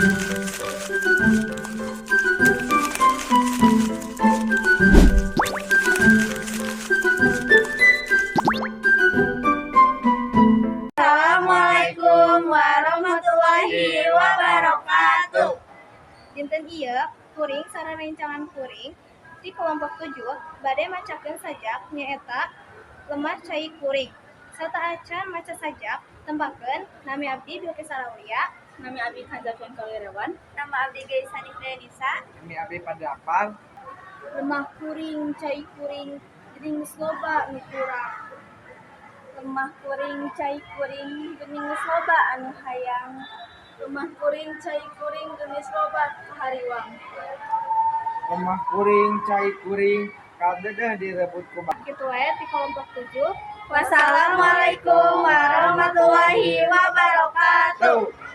Assalamualaikum warahmatullahi wabarakatuh. Dinten ieu kuring sareng rencangan kuring di kelompok 7 bade macakeun sajak, nyaeta Lemah Cai Kuring. Sateuacan maca sajak, tepangkeun, nami abdi Bilqis Aulia. Nami abdi Kanzafian Kalirewan. Nama abdi Gaisani Denisa. Nami abdi Padapal. Lemah kuring, cai kuring, geuning geus loba nu kurang. Lemah kuring, cai kuring, geuning geus loba anu hayang. Lemah kuring, cai kuring, geuning loba kahariwang. Lemah kuring, cai kuring, kadeudeuh direbut ku Kitu wae ti kelompok 7. Wassalamualaikum warahmatullahi wabarakatuh. Tuh.